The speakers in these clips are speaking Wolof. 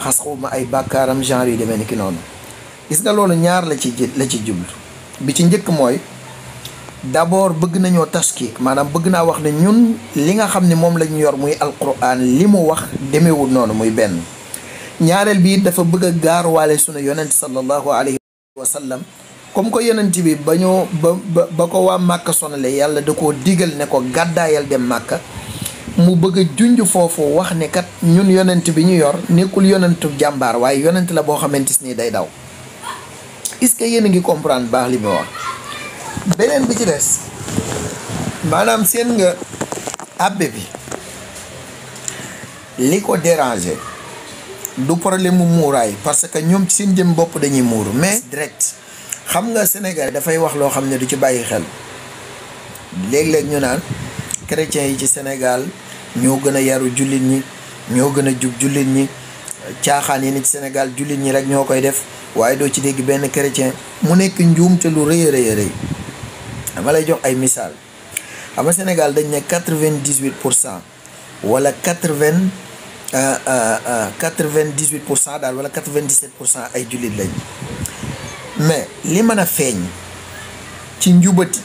xas xawma ay bàkkaaram genre yu demee ni ki noonu. gis nga loolu ñaar la ci jublu bi ci njëkk mooy d'abord bëgg nañoo taskik maanaam bëgg naa wax ne ñun li nga xam ne moom la ñu yor muy alquran li mu wax demeewul noonu muy benn. ñaareel bi dafa bëgg a gaaruwaale sunu yonent sallallahu alayhi wa sallam comme que yonent bi ba ko waa Màkka sonale yàlla da koo digal ne ko gàddaayal dem Màkka mu bëgg a junj foofu wax ne kat ñun yonent bi ñu yor nekkul yonentu jàmbaar waaye yonent la boo xamante ni day daw. est-ce que yéen a ngi comprendre baax li ma wax. beneen bi ci des maanaam seen nga abbé bi li ko déranger du problème mu muuraay parce que ñoom ci seen jëm bopp dañuy muuru mais direct xam nga Sénégal dafay wax loo xam ne du ci bàyyi xel léeg-léeg ñu naan chrétiens yi ci Sénégal ñoo gën a yaru jullit ñi ñoo gën a jub jullit ñi caaxaan yi ni ci Sénégal jullit ñi rek ñoo koy def waaye doo ci dégg benn chrétien mu nekk njuumte lu rëy a rëy dama lay jox ay misaal xam nga Sénégal dañ ne 98% wala 98% daal wala 97% ay jullit lañ mais li mën a feeñ ci njubati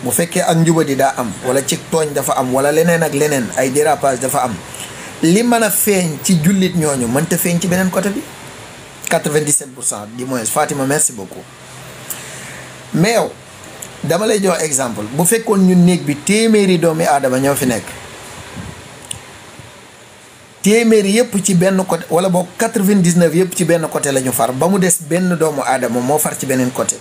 bu fekkee ak njubati daa am wala ci tooñ dafa am wala leneen ak leneen ay dérapage dafa am li mën a feeñ ci jullit ñooñu mënta feeñ ci beneen côté bi 97% du moins Fatima merci beaucoup mais yow dama lay jox exemple bu fekkoon ñu néeg bi téeméeri doomi aadama ñoo fi nekk téeméeri yëpp ci benn côté wala boog 99 yëpp ci benn côté la ñu far ba mu des benn doomu aadama moo far ci beneen côté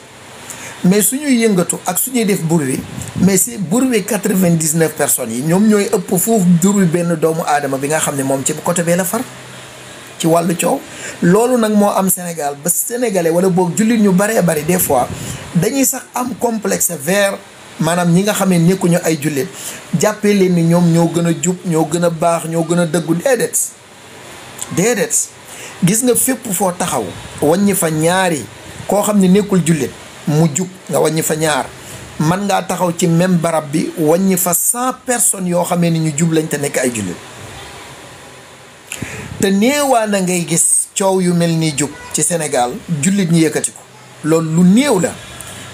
mais suñuy yëngatu ak suñuy def bruit mais si bruit 99 personnes yi ñoom ñooy ëpp foofu bruit benn doomu aadama bi nga xam ne moom ci côté bee la far ci wàllu coow. loolu nag moo am Sénégal ba sénégalais wala boog jullit ñu baree bari des fois dañuy sax am complexe vers maanaam ñi nga xam ne nekkuñu ay jullit jàppee leen ni ñoom ñoo gën a jub ñoo gën a baax ñoo gën a dëggu déedéet gis nga fépp foo taxaw wàññi fa ñaari koo xam ne nekkul jullit mu jub nga wàññi fa ñaar man ngaa taxaw ci même barab bi wàññi fa 100 personnes yoo xamee ni ñu jub lañ te nekk ay jullit te néewaa na ngay gis coow yu mel nii jub ci Sénégal jullit ñi yëkkati ko loolu lu néew la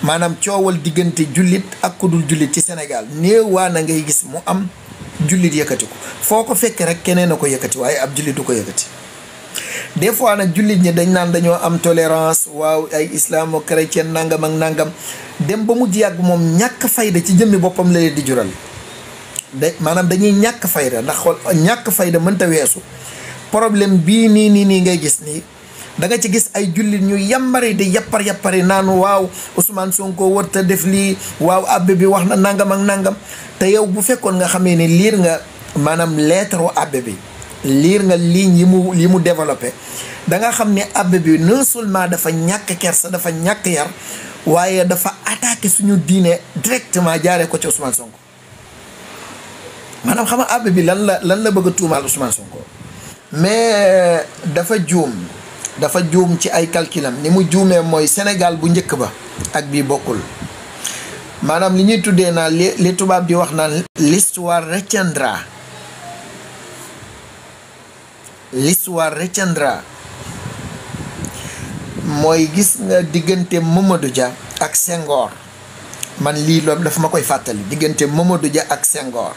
maanaam coowal diggante jullit ak ku dul jullit ci Sénégal néewaa na ngay gis mu am jullit yëkkati ko foo ko fekk rek keneen a ko yëkkati waaye ab jullit du ko yëkkati. des fois nag jullit ñi dañ naan dañoo am tolérance waaw ay islamo-chrétien nangam ak nangam dem ba mujj yàgg moom ñàkk fayda ci jëmmi boppam la leen di jural maanaam dañuy ñàkk fayda ndax xool ñàkk fayda mënta weesu problème bii nii ngay gis nii da nga ci gis ay jullit ñu yambari di yappari naan waaw Ousmane Sonko warta def lii waaw abbé bi wax na nangam ak nangam te yow bu fekkoon nga xamee ne liir nga maanaam lettre abbé bi liir nga ligne yi mu développé da nga xam ne abbé bi non seulement dafa ñàkk kersa dafa ñàkk yar waaye dafa attaqué suñu diine directement jaaree ko ci Ousmane Sonko maanaam xam nga abbé bi lan la bëgg a tuumaal Ousmane Sonko mais dafa juum ci ay calculam ni mu juumee mooy Sénégal bu njëkk ba ak bii bokkul maanaam li ñuy tuddee naa li tubaab di wax naan l'histoire retiendra mooy gis nga diggante Mamadou Dia ak Senghor man lii loolu dafa ma koy fàttali diggante Mamadou Dia ak Senghor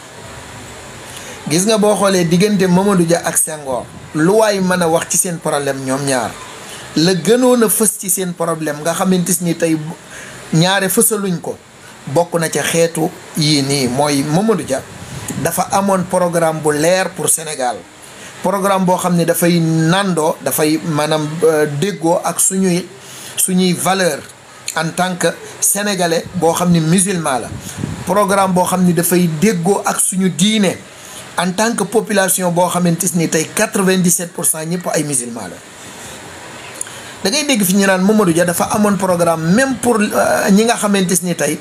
gis nga boo xoolee diggante Mamadou Dia ak Senghor lu waay mën a wax ci seen problème ñoom ñaar la gënoon a fës ci seen problème nga xamante ni tey ñaare fësaluñ ko bokk na ca xeetu yii nii mooy Mamadou Dia dafa amoon programme bu leer pour Sénégal programme boo xam ne dafay nandoo dafay maanaam déggoo ak suñuy valeur en tant que sénégalais boo xam ne musulman la programme boo xam ne dafay déggoo ak suñu diine en tant que population boo xamante ni tey 97% ñëpp ay musulman la da ngay dégg fi ñu naan Mamadou Dia dafa amoon programme même pour ñi nga xamante ni tey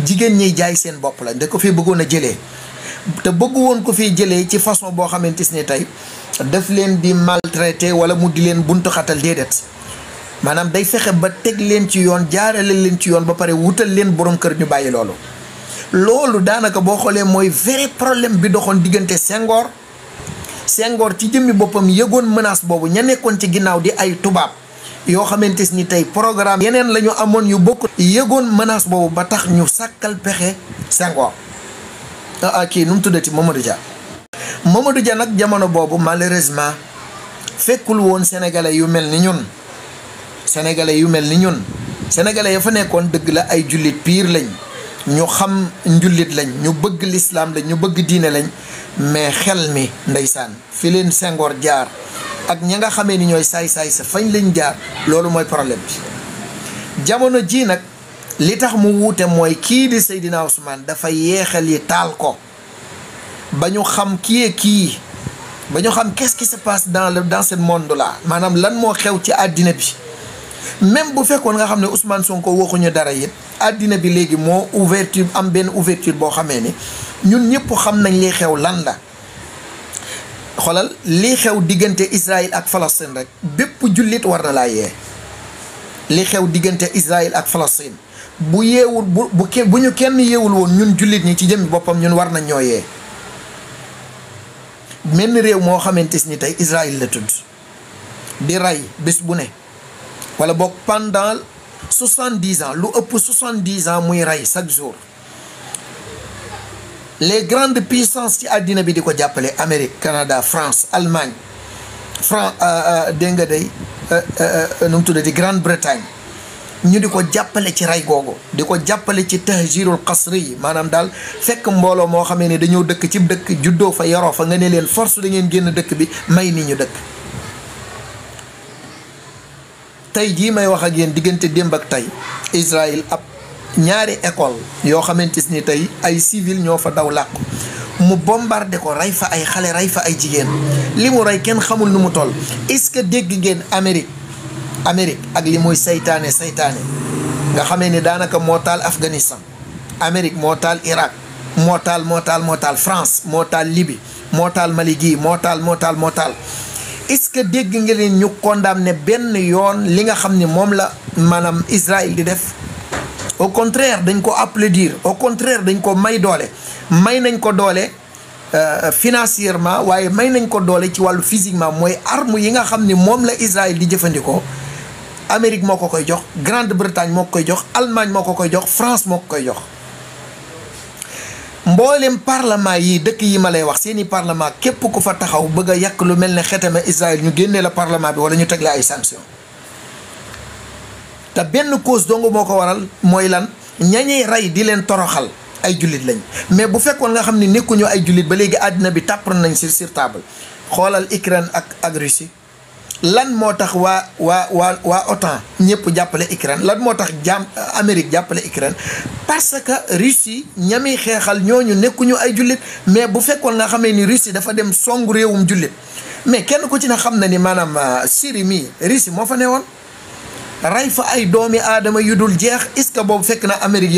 jigéen ñiy jaay seen bopp la da ko fi bëggoon a jëlee te bëggu woon ko fi jëlee ci façon boo xamante ni tey daf leen di maltraité wala mu di leen buntu xatal déedéet maanaam day fexe ba teg leen ci yoon jaarale leen ci yoon ba pare wutal leen borom kër ñu bàyyi loolu daanaka boo xoolee mooy vrai problème bi doxoon diggante Senghor Senghor ci jëmmi boppam yëgoon menace boobu ña nekkoon ci ginnaaw di ay tubaab yoo xamante ni tey programme yeneen la ñu amoon yu bokk yëgoon menace boobu ba tax ñu sàkkal pexe Senghor kii nu mu tuddati Mamadou Dia. Mamadou Dia nag jamono boobu malheureusement fekkul woon sénégalais yu mel ni ñun sénégalais ya fa nekkoon dëgg la ay jullit piir lañ ñu xam njullit lañ ñu bëgg lislaam lañ ñu bëgg diine lañ mais xel mi ndeysaan fi leen Senghor jaar ak ña nga xamee ni ñooy saay-saay sa fañ lañ jaar loolu mooy problème bi. jamono ji nag li tax mu wuute mooy kii di Seydina Ousmane dafa yeexal yi taal ko ba ñu xam kii ba ñu xam qu'est-ce qui se passe dans ce monde là maanaam lan moo xew ci àddina bi. même bu fekkoon nga xam ne Ousmane Sonko waxuñu dara it àddina bi léegi moo ouverture am benn ouverture boo xamee ni ñun ñëpp xam nañ li xew lan la. xoolal lii xew diggante Israël ak Palestine rek bépp jullit war na laa yee li xew diggante Israël ak Palestine bu yeewul bu ñu kenn yeewul woon ñun jullit ñi ci jëmmi boppam ñun war nañ ñoo yee. menn réew moo xamante ni tey Israël la tudd di rey bés bu ne wala boog pendant 70 ans lu ëpp 70 ans muy rey chaque jour. les grandes puissances ci àddina bi di ko jàppale Amérique Canada France Allemagne dégg nga day nu mu tuddati Grande-Bretagne ñu di ko jàppale ci rey googu di ko jàppale ci tahjirul qasri yi maanaam daal fekk mbooloo moo xamee ne dañoo dëkk ci dëkk juddoo fa yaroo fa nga ne leen force da ngeen génn dëkk bi may ni ñu dëkk. tey jii may wax ak yéen diggante démb ak tey Israël ab ñaari école yoo xamante ni tey ay civil ñoo fa daw làqu mu bombardé ko rey fa ay xale rey fa ay jigéen li mu rey kenn xamul nu mu toll. est-ce que dégg ngeen Amérique ak li muy saytaane nga xamee ni daanaka moo taal Afghanistan Amérique moo taal Irak moo taal France moo taal Libye moo taal Mali gii moo taal est-ce que dégg nga leen ñu condamné benn yoon li nga xam ni moom la maanaam Israël di def. au contraire dañ ko applaudir au contraire dañ ko may nañ ko doole financièrement waaye may nañ ko doole ci wàllu physiquement mooy arme yi nga xam ni moom la Israël di jëfandikoo Amérique moo ko koy jox Grande-Bretagne moo ko koy jox Allemagne moo ko koy jox France moo ko koy jox. mboolem parlement yi dëkk yi ma lay wax seeni parlement képp ku fa taxaw bëgg a yàq lu mel ne xeteme Israël ñu génnee la parlement bi wala ñu teg la ay sanctions. te benn cause dong moo ko waral mooy lan ñañuy rey di leen toroxal ay jullit lañ mais bu fekkoon nga xam ne nekkuñu ay jullit ba léegi àddina bi tàpp nañ sur table xoolal Ukraine ak Russie lan moo tax waa OTAN ñëpp jàppale Ukraine lan moo tax Amérique jàppale Ukraine parce que Russie ñami xeexal ñooñu nekkuñu ay jullit mais bu fekkoon nga xamee ni Russie dafa dem songu réewum jullit mais kenn ku ci ne xam na ni maanaam Syrie mii Russie moo fa newoon rey fa ay doomi aadama yu dul jeex est-ce que boobu fekk na Amérique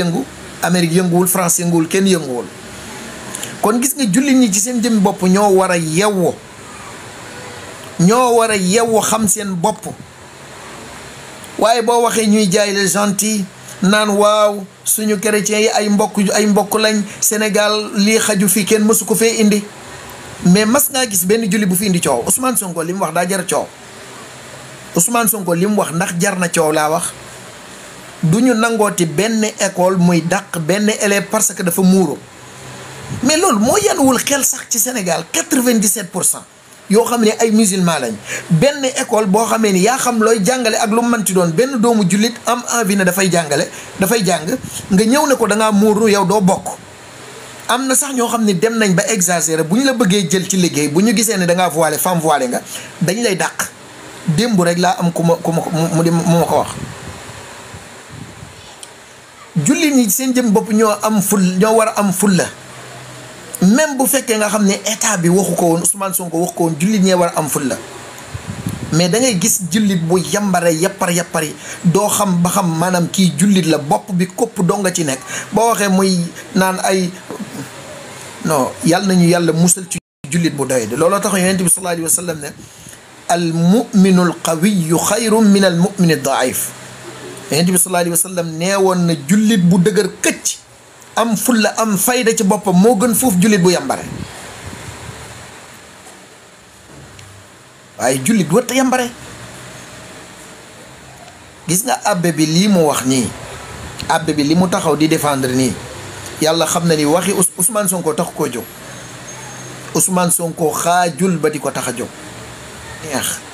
yënguwul France yënguwul kenn yënguwul. kon gis nga jullit ñi ci seen jëmmi bopp ñoo war a yewwu xam seen bopp waaye boo waxee ñuy jaay les gentils naan waaw suñu chrétiens yi ay mbokk lañ Sénégal lii xaju fi kenn mësu ko fee indi mais mas ngaa gis benn jullit bu fi indi coow Ousmane Sonko li mu wax daa jar coow. Ousmane Sonko li mu wax ndax jar na coow laa wax du ñu nangooti benn école muy dàq benn élève parce que dafa muuro mais loolu moo yanuwul xel sax ci Sénégal 97% yoo xam ne ay musulman lañ benn école boo xamee ni yaa xam looy jàngale ak lu mu mënti doon benn doomu jullit am envie ne dafay jàng nga ñëw ne ko da ngaa muuru yow doo bokk. am na sax ñoo xam ne dem nañ ba exagérer bu ñu la bëggee jël ci liggéey bu ñu gisee ne da ngaa voilé femme voilé nga dañ lay dàq. démb rek laa am ku ma ko wax jullit ñi seen jëm bopp ñoo war a am fulla même bu fekkee nga xam ne état bi waxu ko woon Ousmane Sonko waxu ko woon jullit ñee war a am fulla mais da ngay gis jullit bu yambare yappari doo xam ba xam maanaam kii jullit la bopp bi kopp doo nga ci nekk boo waxee muy naan ay non yàlla nañu yàlla musal ci jullit bu doy de looloo tax yonent bi sallallahu alayhi wa sallam ne al muminu al qawiyu xayrun min al mumini daif yonent bi sallallahu alayhi wa sallam nee woon na jullit bu dëgër këcc am fulla am fayda ci boppam moo gën foofu jullit bu yambare waaye jullit wërta yambare. gis nga abbé bi lii mu wax nii, abbé bi li mu taxaw di défendre nii, yàlla xam na ni waxi Ousmane Sonko tax koo jóg. Ousmane Sonko xaajul ba di ko tax a jóg.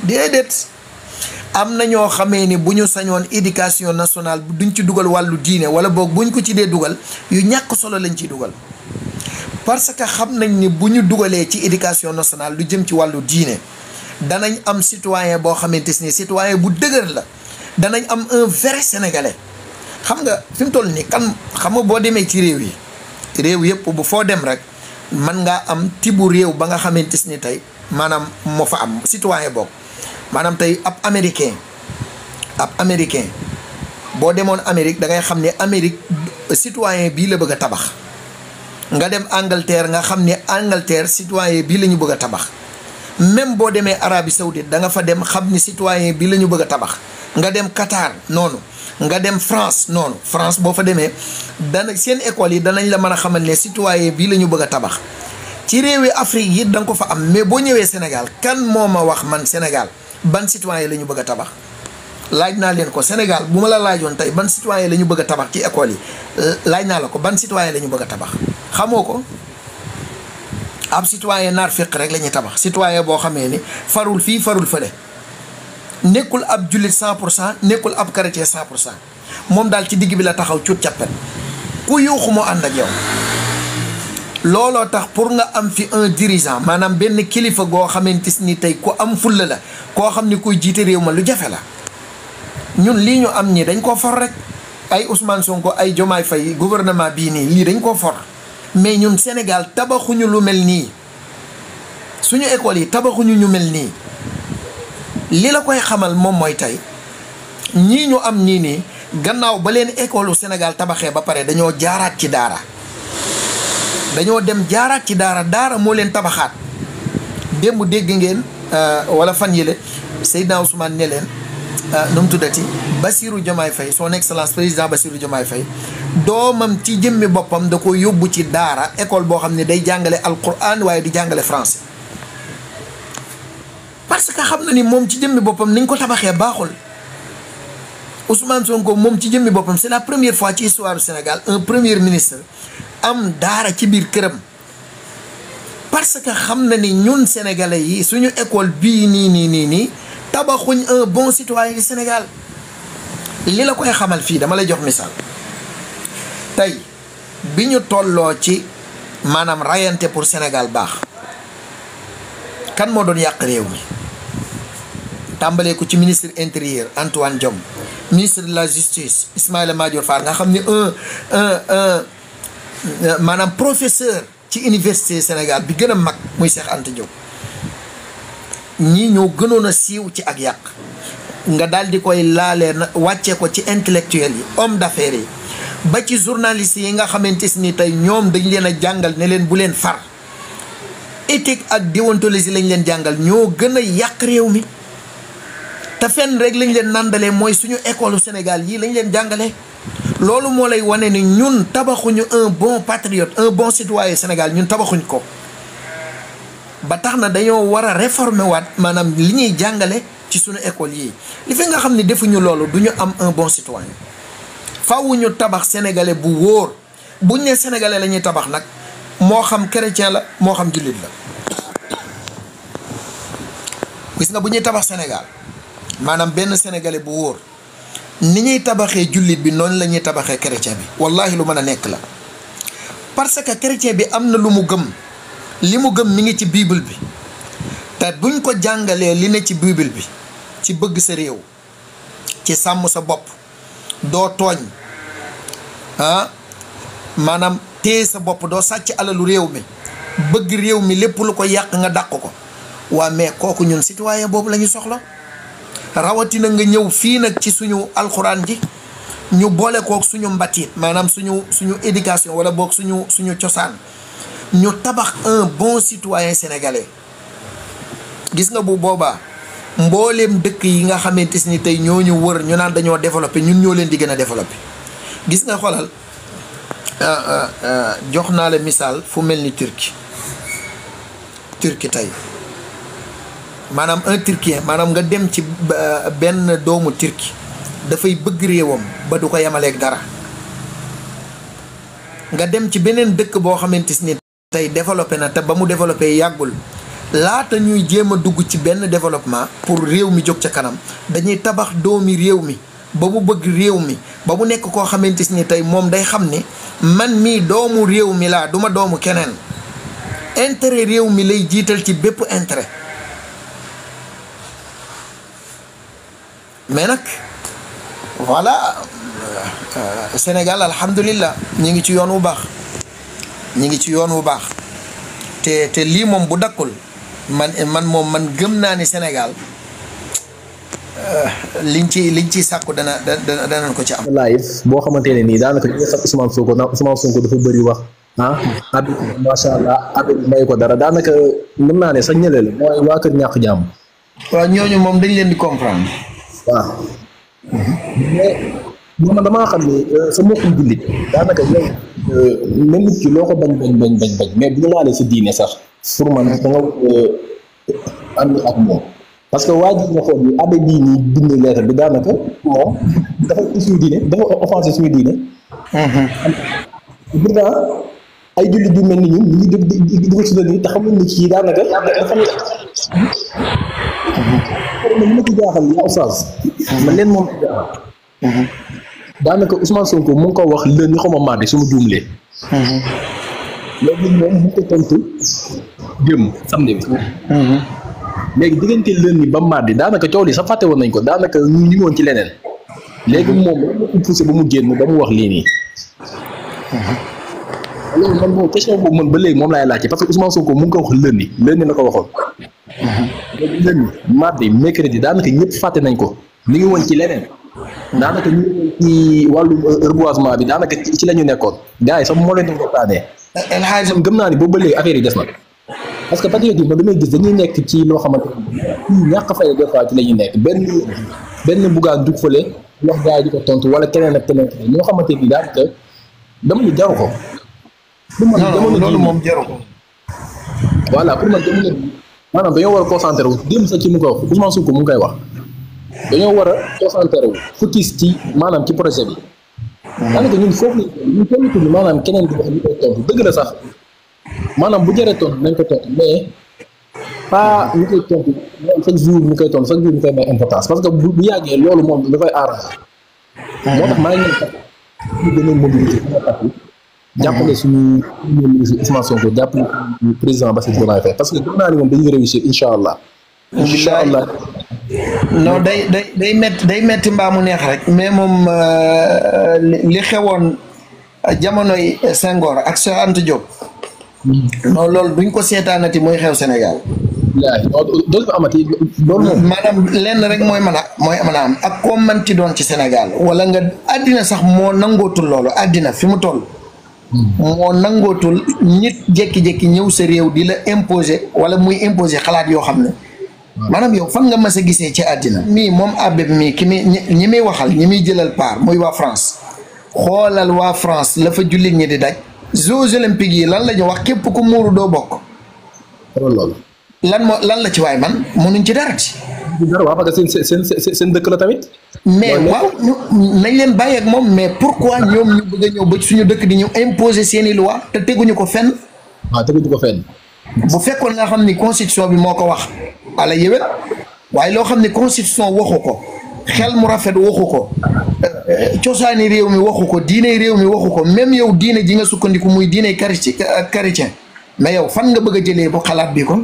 déedéet. am na ñoo xamee ni bu ñu sañoon éducation nationale duñ ci dugal wàllu diine, wala boog buñ ko ci dee dugal yu ñàkk solo lañ ciy dugal. parce que xam nañ ni bu ñu dugalee ci éducation nationale lu jëm ci wàllu diine, danañ am citoyen boo xamante ni citoyen bu dëgër la. danañ am un vrai sénégalais. xam nga fi mu toll nii kan xam nga boo demee ci réew yi, réew yëpp bu foo dem rek mën ngaa am tibu réew ba nga xamante ni tey maanaam moo fa am citoyen boobu. maanaam tey ab américain boo demoon Amérique da ngay xam ne Amérique citoyen bii la bëgg a tabax. nga dem Angleterre nga xam ne Angleterre citoyen bii la ñu bëgg a tabax. même boo demee Arabie Saoudite da nga fa dem xam ni citoyen bii la ñu bëgg a tabax. nga dem Qatar noonu, nga dem France noonu. France boo fa demee seen école yi danañ la mën a xamal ne citoyen bii la ñu bëgg a tabax. ci réewi Afrique yi da nga ko fa am, mais boo ñëwee Sénégal kan moo ma wax man Sénégal ban citoyen la ñu bëgg a tabax? laaj naa leen ko. Sénégal bu ma la laajoon tey ban citoyen la ñu bëgg a tabax ci école yi, laaj naa la ko ban citoyen la ñu bëgg a tabax. xamoo ko. ab citoyen naar féq rek la ñuy tabax. citoyen boo xamee ni farul fii farul fële, nekkul ab jullit 100%, nekkul ab chrétien 100%. moom daal ci digg bi la taxaw cuut cappet ku yuuxu moo ànd ak yow. looloo tax pour nga am fi un dirigeant, maanaam benn kilifa goo xamante ni tey ku am fulla la, koo xam ni kuy jiite réew ma lu jafe la. ñun lii ñu am ñi dañ koo for rek. ay Ousmane Sonko, ay Diomaye Faye, gouvernement bii nii lii dañ koo for. mais ñun Sénégal tabaxuñu lu mel nii. suñu école yi tabaxuñu ñu mel nii. li la koy xamal moom mooy tey ñii ñu am nii nii gannaaw ba leen école u Sénégal tabaxee ba pare dañoo jaaraat ci daara. dañoo dem jaaraat ci daara moo leen tabaxaat. démb dégg ngeen wala fan yële Seydina Ousmane ne leen nu mu tuddati Bassirou Diomaye Faye, son excellence président Bassirou Diomaye Faye, doomam ci jëmmi boppam da ko yóbbu ci daara école boo xam ne day jàngale alquran waaye di jàngale français. parce que xam na ni moom ci jëmmi boppam niñ ko tabaxee baaxul. Ousmane Sonko moom ci jëmmi boppam c'est la première fois ci histoire du Sénégal un premier ministre am daara ci biir këram. parce que xam na ni ñun sénégalais yi suñu école bii nii tabaxuñ un bon citoyen du Sénégal. li la koy xamal fii dama lay jox misaal. tey bi ñu tolloo ci maanaam rayante pour Sénégal baax, kan moo doon yàq réew mi? tàmbalee ko ci ministre intérieur Antoine Diome, ministre de la justice Ismaïla Madior Fall, nga xam ne maanaam professeur ci université Sénégal bi gën a mag muy Cheikh Anta Diop. ñii ñoo gënoon a siiw ci ak yàq. nga daal di koy laalee na wàccee ko ci intellectuel yi, homme d'affaires yi, ba ci journaliste yi nga xamante ni tey ñoom dañ leen a jàngal ne leen bu leen far. éthique ak déontologie lañ leen jàngal, ñoo gën a yàq réew mi. te fenn rek lañ leen nandalee mooy suñu école Sénégal yii lañ leen jàngalee. loolu moo lay wane ni ñun tabaxuñu un bon patriote, un bon citoyen Sénégal, ñun tabaxuñ ko. ba tax na dañoo war a réformer waat maanaam li ñuy jàngale ci suñu école yii. li fi nga xam ne defuñu loolu du ñu am un bon citoyen. faaw ñu tabax sénégalais bu wóor. buñ ne sénégalais la ñuy tabax nag moo xam chrétien la moo xam jullit la. gis nga bu ñuy tabax Sénégal maanaam benn sénégalais bu wóor ni ñuy tabaxee jullit bi noonu la ñuy tabaxee chrétien bi. wallahi lu mën a nekk la. parce que chrétien bi am na lu mu gëm. li mu gëm mi ngi ci bible bi. te buñ ko jàngalee li ne ci bible bi ci bëgg sa réew, ci sàmm sa bopp, doo tooñ, maanaam téye sa bopp, doo sàcc alalu réew mi, bëgg réew mi lépp lu ko yàq nga dàq ko. waa mais kooku ñun citoyen boobu la ñu soxla. rawatina nga ñëw fii nag ci suñu alxuraan ji ñu boole kook suñu mbatiit, maanaam suñu éducation wala boog suñu cosaan. ñu tabax un bon citoyen sénégalais. gis nga bu boobaa mbooleem dëkk yi nga xamante ni tey ñoo ñu wër ñu naan dañoo développé, ñun ñoo leen di gën a développé. gis nga xoolal jox naa la misaal fu mel ni Turquie tey maanaam un turquien maanaam nga dem ci benn doomu turki dafay bëgg réewam ba du ko yemaleeg dara. nga dem ci beneen dëkk boo xamante ni tey développé na te ba mu développé yàggul laata ñuy jéem a dugg ci benn développement pour réew mi jóg ca kanam dañuy tabax doomi réew mi ba mu bëgg réew mi ba mu nekk koo xamante ni tey moom day xam ni man mii doomu réew mi laa duma doomu keneen intérêt réew mi lay jiital ci bépp intérêt. mais nag voilà Sénégal alhamdulillah ñi ngi ci yoon wu baax ñi ngi ci yoon wu baax te lii moom bu dakkul man gëm naa ni Sénégal liñ ci sàkku danañ ko ci am. live boo xamante ne nii daanaka ñu ngi sax Ousmane Sonko ndax Ousmane Sonko dafa bëri wax abi macha allah abi may ko dara daanaka mën naa ne sax ñële la mooy waa kër ñàkk jàmm. waaw ñooñu moom dañ leen di comprendre. waaw. mais man damaa xam ne sa mbokku jullit daanaka yow même nit ki loo ko bañ mais bu ñu laalee sa diine sax pour man da nga ànd ak moom parce que waa ji nga xool ni abe bii nii bind lettre bi daanaka moom dafa suñu diine dafa offensé suñu diine. pourtant ay jullit yu mel ni ñun ñu ngi di ko soutenir te xamuñ ni kii daanaka dafa am. li ma ci jaaxal yaa oustaz man leen moom daanaka Ousmane Sonko mu ngi ko wax lundi xaw ma mardi su ma juumlee. léegi moom mu ngi ko tontu démb samedi bi. léegi diggante lundi ba mardi daanaka coow li sax fàtte woon nañ ko daanaka ñu ngi woon ci leneen. léegi moom la poussé ba mu génn ba mu wax lii nii. loolu man moom question boobu man ba léegi moom laay laajte parce que Ousmane Sonko mu ngi ko wax lundi la ko waxoon. léegi lundi mardi mercredi daanaka ñëpp fàtte nañ ko mi ngi woon ci leneen. daanaka ñu ngi ci wàllu reboisement bi daanaka ci la ñu nekkoon gars yi sax moo leen di waxtaanee. El Hadj gëm naa ni boobu ba léegi affaire yi des na parce que patriote yi man damay gis dañuy nekk ci loo xamante ni ñàkk a fay des fois ci la ñuy nekk benn buggaan dugg fële wax gars yi di ko tontu wala keneen ak keneen ñoo xamante ni daanaka dama ni jaru ko. non loolu moom jaru ko. voilà pour man jamono bi maanaam dañoo war a concentré wu démb sax ci mu koy wax Ousmane Sonko mu ngi koy wax. dañoo war a concentré wu focus ci maanaam ci projet bi. daanaka ñun foofu ñun tollatu ni maanaam keneen di wax ñu koy tontu dëgg la sax maanaam bu jëree tontu nañ ko tontu mais pas ñu koy tontu chaque jour ñu koy tontu chaque jour ñu koy may importance parce que bu yàggee loolu moom dafay arrangé. moo tax maa ngi leen ñu gën a mobiliser jàppale suñu ministre Ousmane Sonko jàppale suñu président Bassirou Diomaye Faye parce que gëm naa ni moom dañuy réussir incha allah. incha allah. non day metti mbaa mu neex rek mais moom li xewoon jamonoy Senghor ak Cheikh Anta Diop. non loolu duñ ko seetaanati mooy xew Sénégal. dootu ko amati loolu moom. maanaam lenn rek mooy mën a am ak koo manti doon ci Sénégal wala nga àddina sax moo nangootul loolu àddina fi mu toll. moo nangootul nit jékki-jékki ñëw sa réew di la imposer wala muy imposer xalaat yoo xam ne. maanaam yow fan nga mas a gisee ci àddina mii moom abbé mii ki muy ñi muy waxal ñi muy jëlal part muy waa France xoolal waa France la fa jullit ñi di daj Jeux olympiques yi lan la ñu wax képp ku muuru doo bokk lan la ci waay man mënuñ ci dara ci dara waaw parce que seen dëkk la tamit mais waaw nañ leen bàyyi ak moom mais pourquoi ñoom ñu bëgg a ñëw ba suñu dëkk di ñu imposer seeni loi te teguñu ko fenn bu fekkoon nga xam ni constitution bi moo ko wax ala yëwét waaye loo xam ne constitution waxu ko xel mu rafet waxu ko cosaani réew mi waxu ko diine réew mi waxu ko même yow diine ji nga sukkandiku muy diine chrétien mais yow fan nga bëgg a jëlee bu xalaat bi kon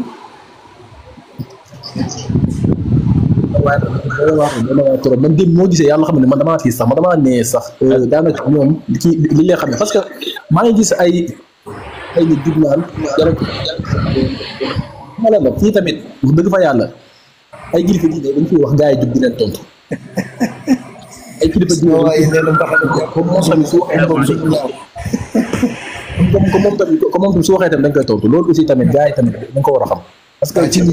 waaye trop man démb moo gisee yàlla xam ne man damaa tiis sax man damaa nee sax daanaka ñoom ci li lay xam ne parce que maa ngi gis ay nit jug naan jarab ma la nag fii tamit wax dëgg fa yàlla ay kilifa diine dañ fiy wax gars yi jug di leen tontu ay kilifa diine comme moom tamit su waxee tamit dañ koy tontu loolu aussi tamit gars yi tamit dañ ko war a xam parce que ci ñu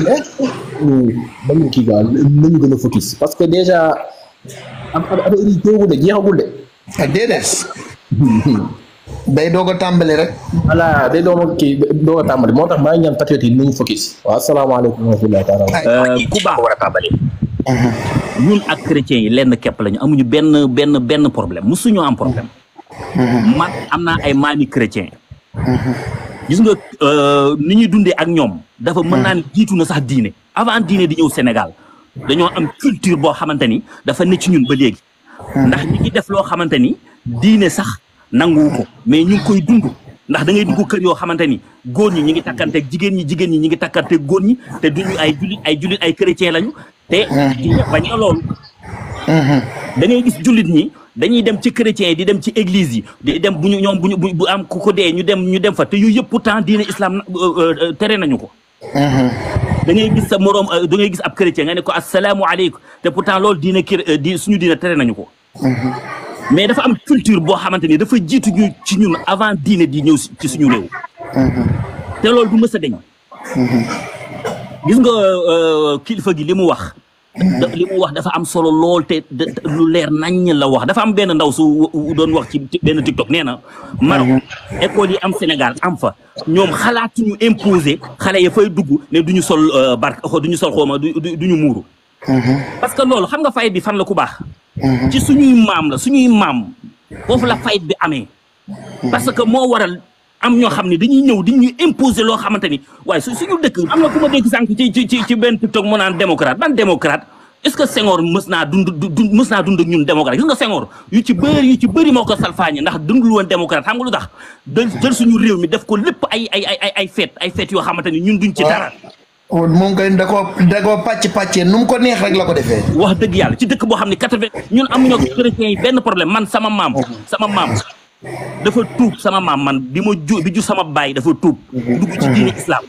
dañu kii gaal nañu gën a focus parce que déjà am affaire yi teewul de jeexagul de déedéet day doog a tàmbali rek. voilà day doog a tàmbali moo tax maa ngi ñaan patriote yi nañu focus. waaw asalaamaaleykum wa rahmatulah taala. ku baax war a tàmbali. ñun ak chrétiens yi lenn képp lañu amuñu benn problème musuñoo am problème. man am naa ay maami chrétien. gis nga ni ñuy dundee ak ñoom. dafa mën naa ne jiitu na sax diine avant diine di ñëw Sénégal dañoo am culture boo xamante ni dafa ne ci ñun ba léegi. ndax ñi ngi def loo xamante ni diine sax nanguwu ko mais ñu ngi koy dund ndax da ngay dugg kër yoo xamante ni góor ñi ñi ngi takkanteeg jigéen ñi ñi ngi takkanteeg góor ñi te duñu ay jullit ay chrétien lañu te diine bañ na loolu. da ngay gis jullit ñi dañuy dem ci chrétiens yi di dem ci église yi di dem bu am ku ko dee ñu dem fa te yooyu yëpp pourtant diine islam tere nañu ko. da ngay gis sa moroom da ngay gis ab chrétien nga ne ko asalaamualeykum te pourtant loolu suñu diine tere nañu ko. mais dafa am culture boo xamante ni dafa jiitu ñu ci ñun avant diine di ñëw ci suñu réew. te loolu du mës a deñ. gis nga kilifa gi li mu wax. dafa am solo lool te lu leer naññ la wax dafa am benn ndaw su doon wax ci benn TikTok nee na Maroc école yi am Sénégal am fa ñoom xalaatuñu imposer xale ya fay dugg ne duñu sol duñu sol xooma duñu muuru. parce que loolu xam nga fayit bi fan la ku baax. ci suñuy maam foofu la fayit bi amee. parce que moo waral am ñoo xam ne dañuy ñëw di ñuy imposer loo xamante ni waaye suñu dëkk am na ku ma dégg sànq ci benn TikTok mu naan démocrate ban démocrate est-ce que Senghor mës naa dund ak ñun démocrate gis nga Senghor yu ci bëri moo ko salfaañe ndax dundul woon démocrate xam nga lu tax jël suñu réew mi def ko lépp ay fête yoo xamante ni ñun duñ ci dara. moom kay da koo pàccee nu mu ko neex rek la ko defee. wax dëgg yàlla ci dëkk boo xam ne 80 ñun amuñu ak chrétiens yi benn problème man sama maam dafa tuub sama maam man bi ju sama baay dafa tuub dugg ci diine islam.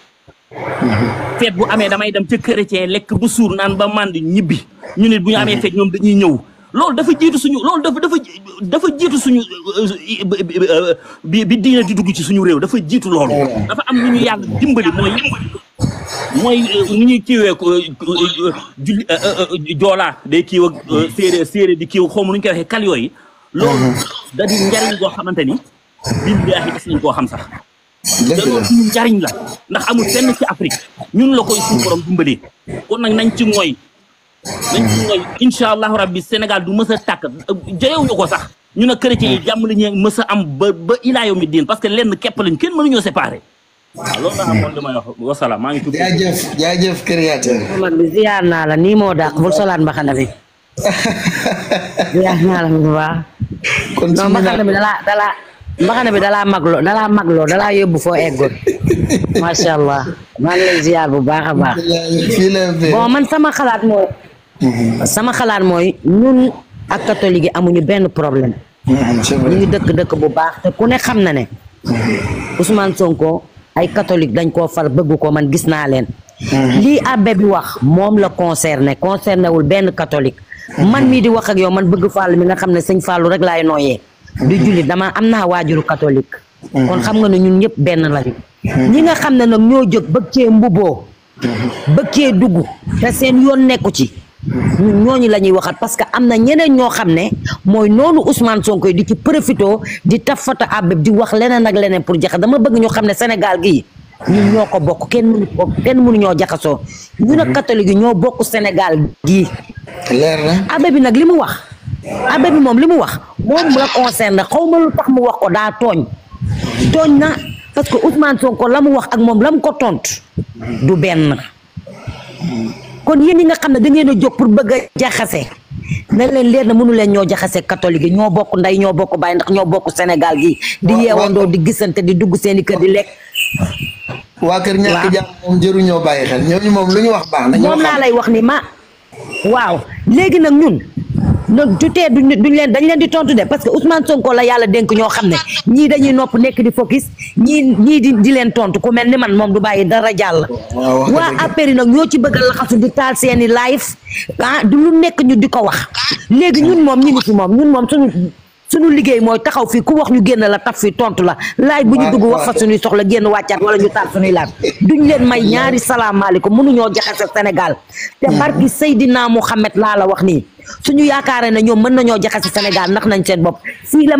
feet bu amee damay dem ca chrétien lekk ba suur naan ba màndi ñibbi ñu ne bu ñu amee feet ñoom dañuy ñëw loolu dafa jiitu suñu bi diine di dugg ci suñu réew dafa jiitu loolu. dafa am lu ñu yàlla dimbali mooy nu ñuy kiiwee joolaa day kiiw ak séeréer di kiiw xaw ma nu ñu koy waxee kal yooyu loolu da di njariñ goo xamante ni billaahi gis nañ koo xam sax te loolu suñu njariñ la ndax amul fenn ci Afrique ñun la koy suñu borom dimbalee kon nag nañ ci ngoy incha allahu rabbi Sénégal du mës a tàkk jayewuñu ko sax ñu ne chrétiens yi jàmm la ñu mës a am ba ilaa yawmi diin parce que lenn képp lañ kenn mënuñoo séparé. waaw loolu la amoon damay wax wasalaam maa ngi tudd. jaajëf créateur. Omar bi ziar naa la nii moo dàq bul solaat mbaxana bi. ziar naa la bu baax. kon non mbaxana bi dalaa magloo dalaa yóbbu foo eggoon. macha allah maa ngi lay ziar bu baax a baax. bon man sama xalaat mooy ñun ak catholique yi amuñu benn problème. ñu ngi dëkk bu baax te ku ne xam na ne. Ousmane Sonko. ay catholique dañ koo far bëgg ko man gis naa leen. lii abbé bi wax moom la concerné wul benn catholique. man mii di wax ak yow man bëgg Fallou mi nga xam ne sëñ Fallou rek laay nooyee. du jullit dama am naa waajuru catholique. kon xam nga ne ñun ñëpp benn lañu. ñi nga xam ne nag ñoo jóg bëgg cee mbubboo. bëgg cee dugg te seen yoon nekku ci. ñooñu la ñuy waxat parce que am na ñeneen ñoo xam ne mooy noonu Ousmane Sonko di ci profito di taf foto abbé di wax leneen ak leneen pour jaxas dama bëgg ñu xam ne Sénégal gii ñun ñoo ko bokk kenn mënu ñoo jaxasoo ñu ne catholique yi ñoo bokk Sénégal gii. leer na abbé bi nag li mu wax abbé bi moom li mu wax moom la concerne xaw ma lu tax mu wax ko daa tooñ na parce que Ousmane Sonko la mu wax ak moom la mu ko tontu du benn. kon yéen ñi nga xam ne da ngeen a jóg pour bëgg a jaxase na leen leer na mënu leen ñoo jaxase catholique yi ñoo bokk ndey ñoo bokk baay ndax ñoo bokk Sénégal gi di yeewandoo di gisante di dugg seeni kër di lekk. waa kër ñàkk jàmm moom jëruñoo bàyyi xel ñooñu moom lu ñu wax baax na. moom laa lay wax ni waaw léegi nag ñun nag tutee dañ leen di tontu de parce que Ousmane Sonko la yàlla dénk ñoo xam ne ñii dañuy nopp nekk di focus ñii di leen tontu ku mel ni man moom du bàyyi dara jàll. waa APR nag ñoo ci bëgg a laxasu di taal seeni live du lu nekk ñu di ko wax léegi ñun moom ñu ngi fi moom ñun moom suñu liggéey mooy taxaw fii ku wax ñu génn la taf fi tontu la laaj bu ñu dugg wax fa suñuy soxla génn wàccaat wala ñu taal suñuy laaj duñ leen may ñaari salaamaaleykum mënuñoo jaxase Sénégal te barki Seydina Mouhamed laa la wax nii suñu yaakaaree ne ñoom mën nañoo jaxase Sénégal ndax nañ seen bopp fii la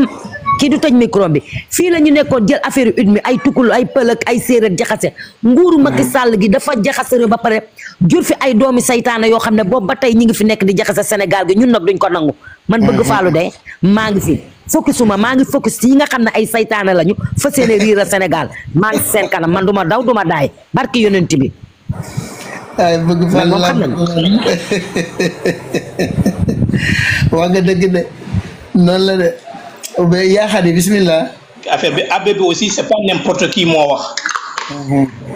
kii du tëj micro bi fii la ñu nekkoon jël affaire yu mi ay tukul ay pël ak ay séeréer jaxase nguuru Macky Sall gi dafa jaxase ba pare jur fi ay doomi saytaane yoo xam ne boobu ba tey ñi ngi fi nekk di jaxase Sénégal gi ñun nag duñ ko nangu man bëgg faalu de maa ngi fi focusuma maa ngi focus ci yi nga xam ne ay saytaane lañu fas yéene riira Sénégal maa ngi seen kanam man duma daw duma daay barki yonent bi ay bëgg fa la waa nga dëgg de noonu la de mais yaa xadi bismillah affaire bi abbé bi aussi c'est pas n'importe qui moo wax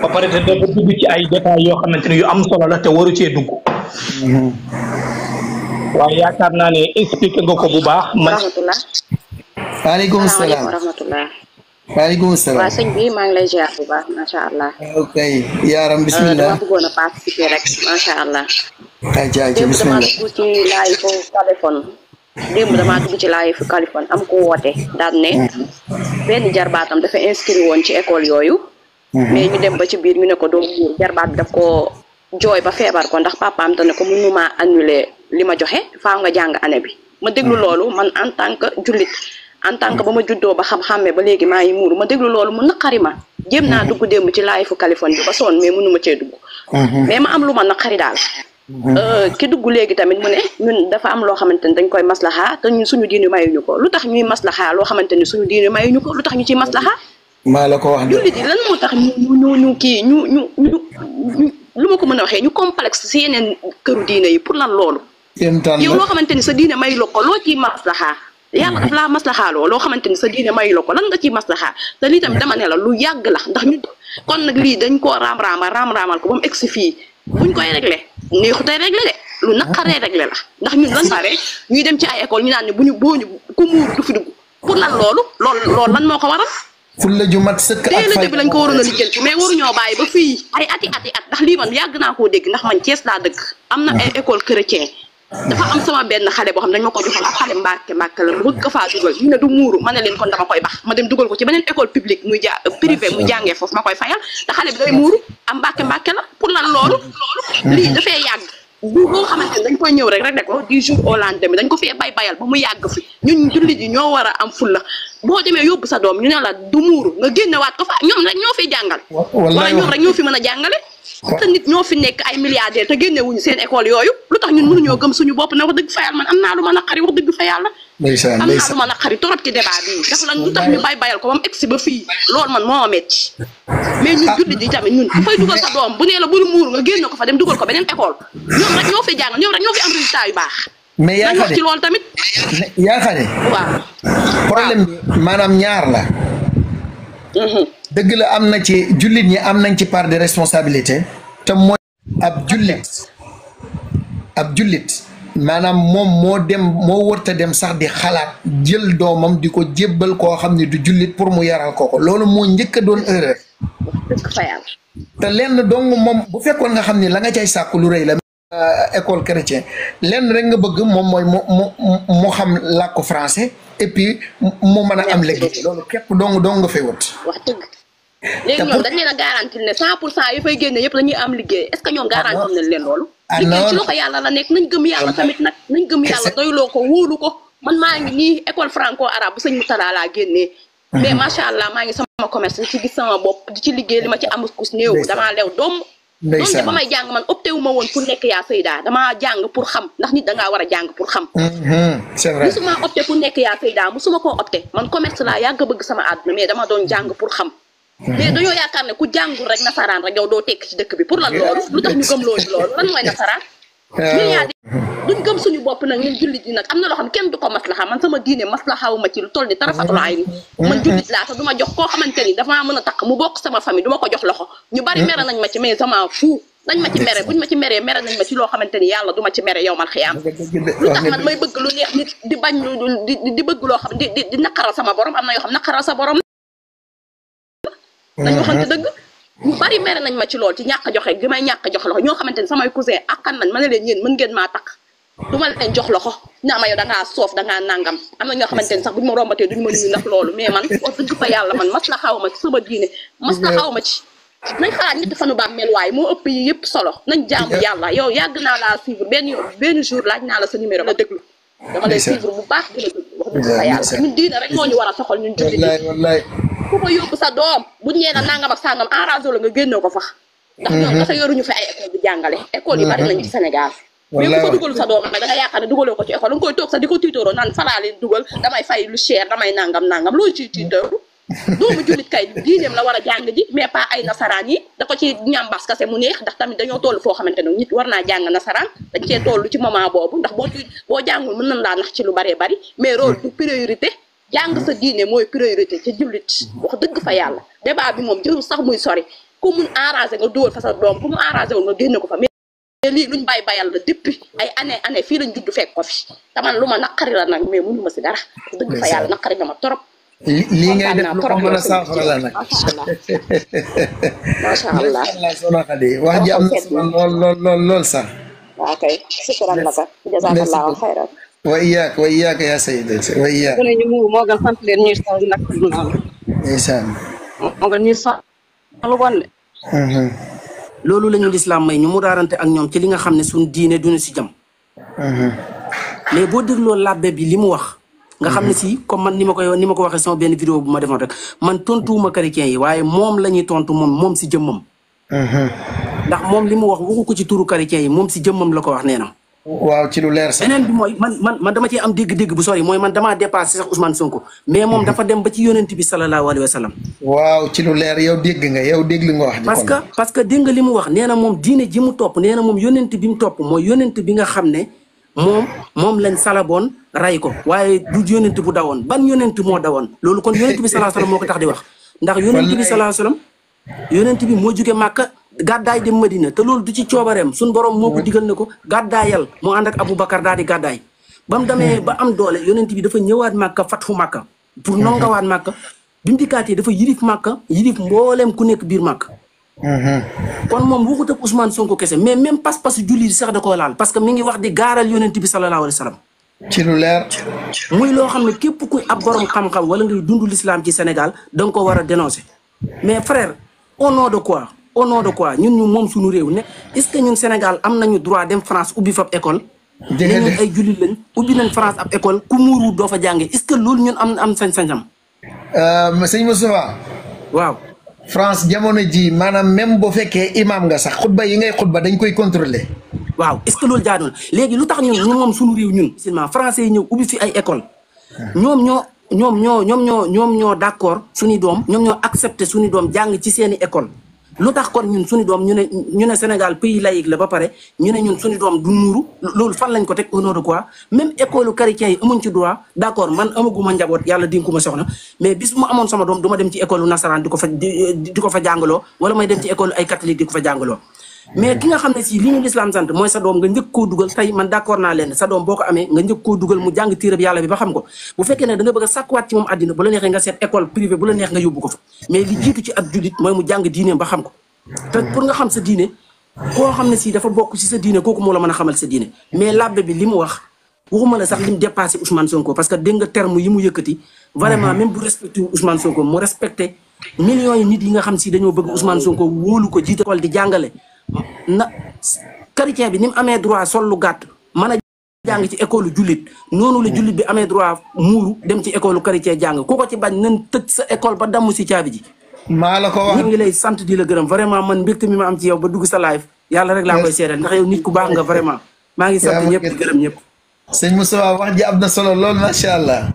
ba pare te dafa dugg ci ay détails yoo xamante ne yu am solo la te waru cee dugg waaye yaakaar naa ne expliqué nga ko bu baax man waaleykum salaam waaleykum salaam waa sëñ bi maa ngi lay ziar bu baax macha allah ok yaaram bismillah dama bëggoon a participer rek macha allah ayca bismillah dama dugg ci live téléphone damaa dugg ci live téléphone am ko woote daan ne benn jarbaatam dafa inscrit woon ci école yooyu mais ñu dem ba ci biir ñu ne ko doo muur jarbaat bi daf ko jooy ba feebar ko ndax papaam te ne ko mënuma annuler li ma joxe faaw nga jàng année bi ma déglu loolu man en tant que jullit en tant que ba ma juddoo ba xam-xamme ba léegi maa ngi muuru ma déglu loolu mu naqari ma jéem naa dugg démb ci live téléphone bi ba sonn mais mënuma cee dugg mais ma am lu ma naqari daal ki dugg léegi tamit mu ne ñun dafa am loo xamante ni dañ koy maslaxa te ñun suñu diine mayuñu ko lu tax ñuy maslaxa loo xamante ni suñu diine mayuñu ko lu tax ñu ciy maslaxa maa la ko wax de jullit yi lan moo tax ñu kii ñu lu ma ko mën a waxee ñu complexe si yeneen këru diine yi pour lan loolu yow loo xamante ni sa diine mayu la ko loo ciy maslaxa yàlla daf laa maslaxaaloo loo xamante ni sa diine mayu la ko lan nga ciy maslaxa te lii tamit dama ne la lu yàgg la ndax ñu kon nag lii dañ koo raam-raamal ko ba mu egsi fii buñ koy réglé neexutay réglé de lu naqaree réglé la ndax ñun lan pare ñuy dem ci ay école ñu naan ne booñu ku muur du fi dugg pour lan loolu lan moo ko waral fulla ju mat sëkk ak fay bi lañ ko waroon a lijjanti mais waruñoo bàyyi ba fii ay ati at ndax lii man yàgg naa koo dégg ndax man Thiès laa dëkk am na ay école chrétien dafa am sama benn xale boo xam dañ ma ko joxal ak xale mbàkke la bëgg ko faa dugal ñu ne du muuru ma ne leen kon dama koy bax ma dem dugal ko ci beneen école publique muy privé muy jàngee foofu ma koy fayal te xale bi day muuru am mbàkke la pour lan loolu lii dafay yàgg bu boo xamante ne dañ koy ñëw rek ko du jour au lendemain dañ ko fee bayal ba mu yàgg fi ñun jullit yi ñoo war a am fulla boo demee yóbbu sa doom ñu ne la du muuru nga génnewaat ko fa ñoom rek ñoo fiy jàngal wala ñoom rek ñoo fi mën a jàngale te nit ñoo fi nekk ay milliardaires te génnewuñu seen école yooyu lu tax ñun mënuñoo gëm suñu bopp na wax dëgg fa yàlla man am naa lu ma naqari wax dëgg fa yàlla am naa lu ma naqari torop ci débat bi dafa lan lu tax ñu bayal ko ba mu egsi ba fii loolu man moo metti mais ñun jullit yi tamit ñun ku fay dugal sa doom bu nee la bul muur nga génne ko fa dem dugal ko beneen école ñoom rek ñoo fi jàngal ñoom rek ñoo fi am résultat yu baax mais yaa wax ci loolu tamit yaa xane waaw problème bi maanaam ñaar la dëgg la am na ci jullit ñi am nañ ci part de responsabilité te mooy ab jullit maanaam moom moo wërta dem sax di xalaat jël doomam di ko jébbal koo xam ne du jullit pour mu yaral ko loolu moo njëkk a doon erreur te lenn dong moom bu fekkoon nga xam ne la nga cay sàkku lu rëy la école chrétien lenn rek nga bëgg moom mooy mu xam làkku français et puis mu mën a am liggéey loolu képp dong nga fay wut wax dëgg léegi ñoom dañ leen a garanti ne 100% yi fay génne yëpp dañuy am liggéey est-ce que ñoom garanti nañ leen loolu liggéey ci loxo yàlla la nekk nañ gëm yàlla tamit nag nañ gëm yàlla doyloo ko wóolu ko man maa ngi nii école franco arabe bu sëñ Moutala laa génnee mais macha allah maa ngi sama commerce di ci gis sama bopp di ci liggéey li ma ci am kus néew damaa leew doom doom ba may jàng man opté wu ma woon pour nekk yaa Seyda damaa jàng pour xam ndax nit dangaa war a jàng pour xam c'est vrai musuma opté pour nekk yaa Seyda musuma koo opté man commerce laa yàgg bëgg sama àdduna mais dama doon jàng pour xam mais dañoo yaakaar ne ku jàngul rek nasaraan rek yow doo tekk ci dëkk bi pour lan loolu lu tax ñu gëm loolu lan mooy nasaraan ñun yaa di duñ gëm suñu bopp nag ñun jullit yi nag am na loo xam kenn du ko maslaxa man sama diine maslaxawu ma ci lu toll ni tarafatulaay ni man jullit laa te du ma jox koo xamante ni dafa mën a takk mu bokk sama famille du ma ko jox loxo ñu bari mere nañ ma ci mais sama fuu nañ ma ci mere buñ ma ci meree mere nañ ma ci loo xamante ni yàlla du ma ci mere yow mal xiyaam lu tax man may bëgg lu neex nit di bañ di bëgg loo xam di naqaral sama borom am na yoo xam naqaral sa borom nañ waxante dëgg ñu bari mere nañ ma ci lool ci ñàkk joxe gi may ñàkk jox loxo ñoo xamante ni samay cousin akkan nañ ma ne leen yéen mën ngeen maa takk du ma leen jox loxo naa ma yow dangaa soof dangaa nangam am na ñoo xamante ni sax buñu ma rombatee duñu ma nuyu ndax loolu mais man wax dëgg fa yàlla man mas la xaw ma ci sama diine mas la xaw ma ci nañ xalaat ñetti fanu bàmmeel waaye moo ëpp yi yëpp solo nañ jaamu yàlla yow yàgg naa laa suivre benn jour laaj naa la sa numéro la déglu dama lay suivre bu baax di la déglu wax dëgg fa yàlla ñun diine rek moo ñu war a soxal ñun jullit yi wallaay ku ko yóbbu sa doom buñ ñee na nangam ak sangam enragé la nga génne ko fa ndax ñoom dafa yoruñu fi ay école di jàngale école yi bari nañ ci Sénégal mais bu ko dugalu sa doom nag da nga yaakaar ne dugaloo ko ci école da nga koy toog sax di ko tiitooroo naan falaa leen dugal damay fay lu cher damay nangam loolu ciy tiitooru doomu jullit kay diineem la war a jàng ji mais pas ay nasaraan yi da ko ci ñambas kase mu neex ndax tamit dañoo toll foo xamante ne nit war naa jàng nasaraan dañ cee toll ci moment boobu ndax boo jàngul mën nañ laa nax ci lu baree bari mais rôle du priorité jàng sa diine mooy priorité ca jullit wax dëgg fa yàlla débat bi moom jërul sax muy sori ku mun arrangé nga dugal fa sa doom ku mu arrangé wul nga génne ko fa mais lii luñ bayal la depuis ay année fii lañ judd fekk ko fi te man lu ma naqari la nag mais mënu ma si dara wax dëgg fa yàlla naqari nga ma trop lii ngay def lu ko mën a saafara la nag macha allah soxna Khady wax ji am na solo lool sax waaw kay shukran laka jazakallahu xayran wa iyaaka yaa sayyid wa iyaaka ñu mu moo gën sant leen ñuy saw nak ndeysaan moo gën ñuy saw lu bon de loolu la ñu lislaam may ñu mu daarante ak ñoom ci li nga xam ne suñ diine duñu si jam mais boo dégloo labbe bi li mu wax nga xam ne si comme man ni ma ko waxee sama benn vidéo bu ma defoon rek man tontuwuma chrétien yi waaye moom la ñuy tontu moom si jëmmam ndax moom li mu wax waxu ko ci turu chrétien yi moom si jëmmam la ko wax nee na waaw ci lu leer sax beneen bi mooy man dama cee am dégg-dégg bu sori mooy man damaa dépassé sax Ousmane Sonko mais moom dafa dem ba ci yonent bi sallallahu alayhi wa sallam waaw ci lu leer yow dégg nga wax parce que dégg nga li mu wax nee na moom diine ji mu topp nee na moom yonent bi mu topp mooy yonent bi nga xam ne moom lañ salaboon ray ko waaye du yonent bu dawoon ban yonent moo dawoon loolu kon yonent bi sallallahu alayhi wa sallam moo ko tax di wax ndax yonent bi sallallahu alayhi wa sallam yonent bi moo jóge Màkka gàddaay dem Madina te loolu du ci coobareem suñ borom moo ko digal ne ko gàddaayal moo ànd ak Aboubacar daal di gàddaay ba mu demee ba am doole yonent bi dafa ñëwaat Màkka fatfu Màkka pour nongawaat Màkka bi mu dikkaatee dafa yilif Màkka yilif mbooleem ku nekk biir Màkka kon moom waxut ak Ousmane Sonko kese mais même pas-pas julli sax da koo laal parce que mi ngi wax di gaaral yonent bi sallallahu alayhi wa sallam ci lu leer muy loo xam ne képp kuy ab borom xam-xam wala ngay dund l'islam ci Sénégal da nga ko war a dénoncer mais frère au nom de quoi ñun ñu moom suñu réew ne est-ce que ñun Sénégal am nañu droit dem France ubbi fa ab école ne ñun ay jullit lañ ubbi nañ France ab école ku muuru doo fa jànge est-ce que loolu ñun am sañ-sañam sëñ Moustapha waaw France jamono ji maanaam même boo fekkee imam nga sax xutba yi ngay xutba dañ koy contrôler waaw est-ce que loolu jaadu na léegi lu tax ñun ñu moom suñu réew ñun seulement français yi ñëw ubbi fi ay école ñoom ñoo d'accord suñu doom ñoom ñoo accepté suñu doom jàng ci seeni école lu tax kon ñun suñu doom ñu ne Sénégal pays laïque la ba pare ñu ne ñun suñu doom du muuru loolu fan lañ ko teg au nom de quoi même école chrétien yi amuñ ci droit d'accord man amaguma njaboot yàlla dénkuma soxna mais bis bu ma amoon sama doom du ma dem ci école nasaraan di ko fa jàngaloo wala may dem ci école ay catholique di ko fa jàngaloo mais ki nga xam ne si li ñu l'islam sant mooy sa doom nga njëkk koo dugal tey man d'accord naa leen sa doom boo ko amee nga njëkk koo dugal mu jàng téereb yàlla bi ba xam ko bu fekkee ne da nga bëgg a sàkkuwaat ci moom àddina bu la neexee nga seet école privée bu la neex nga yóbbu ko fa mais li jiitu ci ak jullit mooy mu jàng diineem ba xam ko te pour nga xam sa diine koo xam ne si dafa bokk ci sa diine kooku moo la mën a xamal sa diine mais labbe bi li mu wax waxuma la sax li mu dépassé Ousmane Sonko parce que dégg nga terme yi mu yëkkati vraiment même bu respecté Ousmane Sonko mu respecté millions yi nit yi nga xam si dañoo bëgg Ousmane Sonko wóolu ko jiite école di jàngale na chrétien bi ni mu amee droit sol lu gàtt mën a jàng ci école jullit noonu la jullit bi amee droit muuru dem ci école chrétien jàng ku ko ci bañ nañ tëj sa école ba damm si caabi ji maa la ko wax ñu ngi lay sant di la gërëm vraiment man mbégte mi ma am ci yow ba dugg sa live yàlla rek laa koy seedeel ndax yow nit ku baax nga vraiment maa ngi sant ñëpp di gërëm ñëpp sëñ Moustapha wax ji am na solo lool macha allah